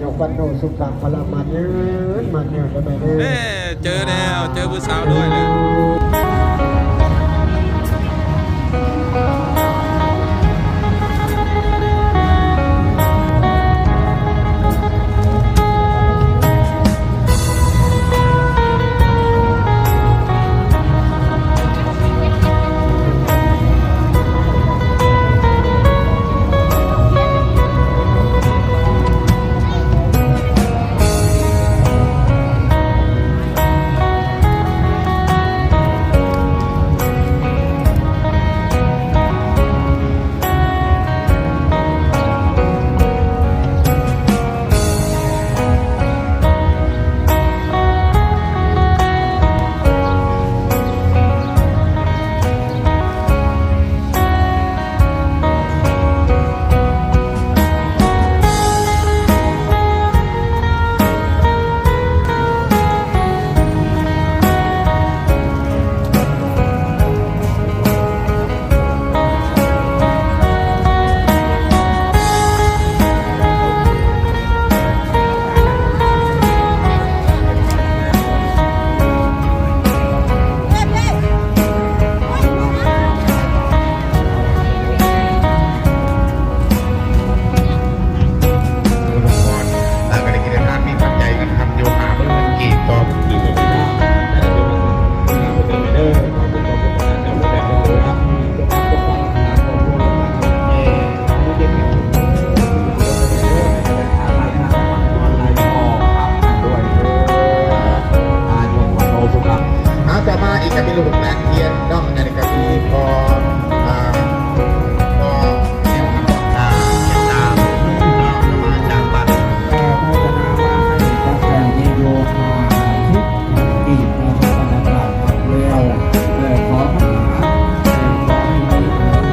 ຍກວັນໂນສຸຂັງພະລັງ ໝັ້ນຍືນ ໝັ້ນຍືນເດີແມ່ເດີ. ແມ່ ເຈີແລ້ວ ເຈີຜູ້ສາວດ້ວຍແລ້ວ. ອ່າ ຕໍ່ມາອີກກະມີລູກຫຼານຮຽນເນາະ ອັນນີ້ກະມີພໍ່ ອ່າ ພໍ່ແນວ ອ່າ ເຮັດຕາມເນາະ ມາຈາກວັດ ເອີ ໂຄສະນາມາໃຫ້ກັບແບບວິດີໂອ ຫ້າສິບ ກີບເນາະ ບັນຍາກາດແລ້ວ ເອີ ຂໍຄາຖາ ເອີ ຂໍໃຫ້ມີ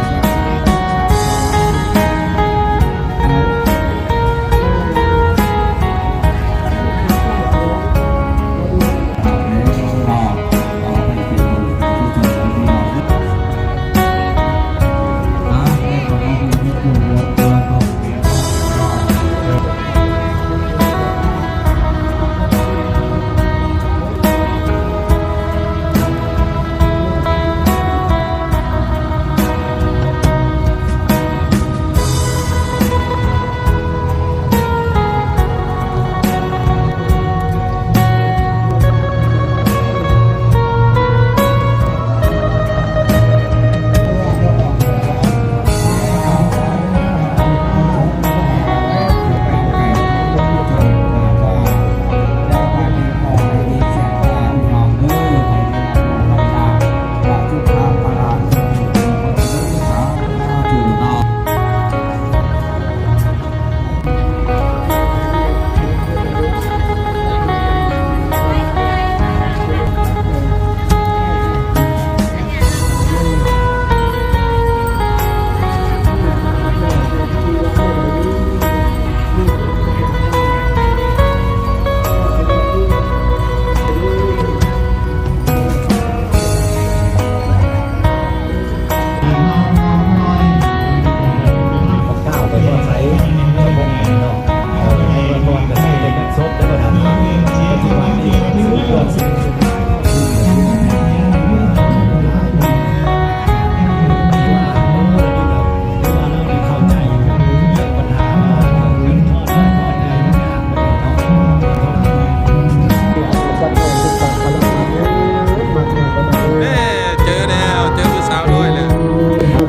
ແມ່ ເຈີແລ້ວ ເຈີຜູ້ສາວດ້ວຍແລ້ວ.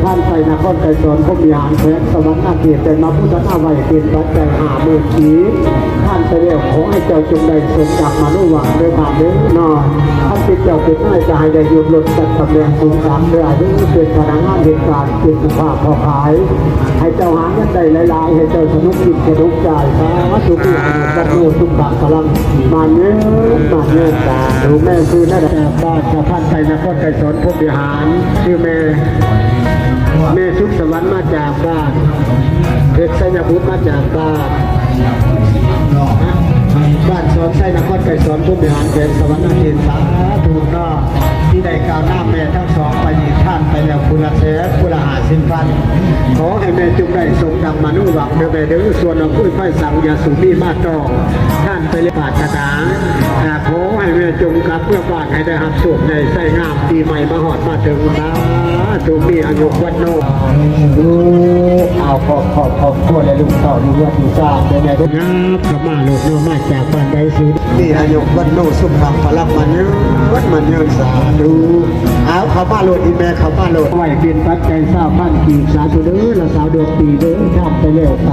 ທ່ານໄປນະຄອນໄກສອນ ພົມວິຫານ ແຂວງສະຫວັນນະເຂດ ໄດ້ມາບູຊາໄຫວ້ເປັນປັດໄຈຫ້າໝື່ນກີບ. ທ່ານໄປແລ້ວ ຂໍໃຫ້ເຈົ້າຈົ່ງໄດ້ສົມດັ່ງມະໂນຫວັງເດີທ່ານເດີເນາະ. ທ່ານເປັນເຈົ້າເປັນນາຍ ກໍໃຫ້ໄດ້ຍົດລົດຈັດຕຳແໜ່ງສູງສັກເດີ ເປັນພະນັກງານເຮັດການ ເປັນຜູ້ຄ້າພໍ່ຂາຍ ໃຫ້ເຈົ້າຫາເງິນໄດ້ຫຼາຍໆ ໃຫ້ເຈົ້າສະໜຸກກິນສະໜຸກຈ່າຍ. ສາທຸ ອານຸໂມທະນາ ສຸຂັງພະລັງ ໝັ້ນຍືນ ໝັ້ນຍືນ. ສາທຸ. ແມ່ຊື່ແນວໃດ? ຈາກບ້ານສະພານໄຊ ນະຄອນໄກສອນ ພົມວິຫານ. ຊື່ແມ່ ແມ່ສຸກສະຫວັນ ມາຈາກບ້ານເພັດ ໄຊຍະບູດ ມາຈາກບ້ານ ຮະ? ບ້ານສອນໄຊ ນະຄອນໄກສອນ ພູມວິຫານ ແຂວງສະຫວັນນະເຂດ ສາທຸເນາະ ທີ່ໄດ້ກ່າວນາມແມ່ທັງສອງໄປນີ້ ທານໄປແລ້ວຜູ້ລະແສນ ຜູ້ລະຫ້າສິບພັນ ຂໍໃຫ້ແມ່ຈົ່ງໄດ້ສົມດັ່ງມະໂນຫວັງເດີແມ່ເດີ ສ່ວນອາວຸ້ຍໄພສັງ ຢ່າສູ່ມີມາຕ້ອງ ທານໄປແລ້ວປາດຖະໜາ ຂໍໃຫ້ແມ່ຈົ່ງກັບເມືອບ້ານໃຫ້ໄດ້ຮັບໂຊກໃຫຍ່ໄຊງາມ ປີໃໝ່ມາຮອດມາເຖິງ ສາທຸ ມີອາຍຸວັນໂນ ເອົາຄອບຄອບຄອບຄົວ ແລະລູກເຕົ້າຢູ່ເຮືອນຢູ່ຊານເດີແມ່ເດີ ຫຍັບເຂົ້າມາໂລດເນາະ ມາຈາກບ້ານໃດຊິ ມີອາຍຸວັນໂນສຸຂັງພະລັງ ໝັ້ນຍືນໝັ້ນຍືນ ສາທຸ ເອົາເຂົ້າມາໂລດ ອີແມ່ເຂົ້າມາໂລດ ໄວ້ເປັນປັດໄຈຊາວພັນກີບ ສາທຸເດີ ລະສາວດວງປີເດີ ທານໄປແລ້ວໄປ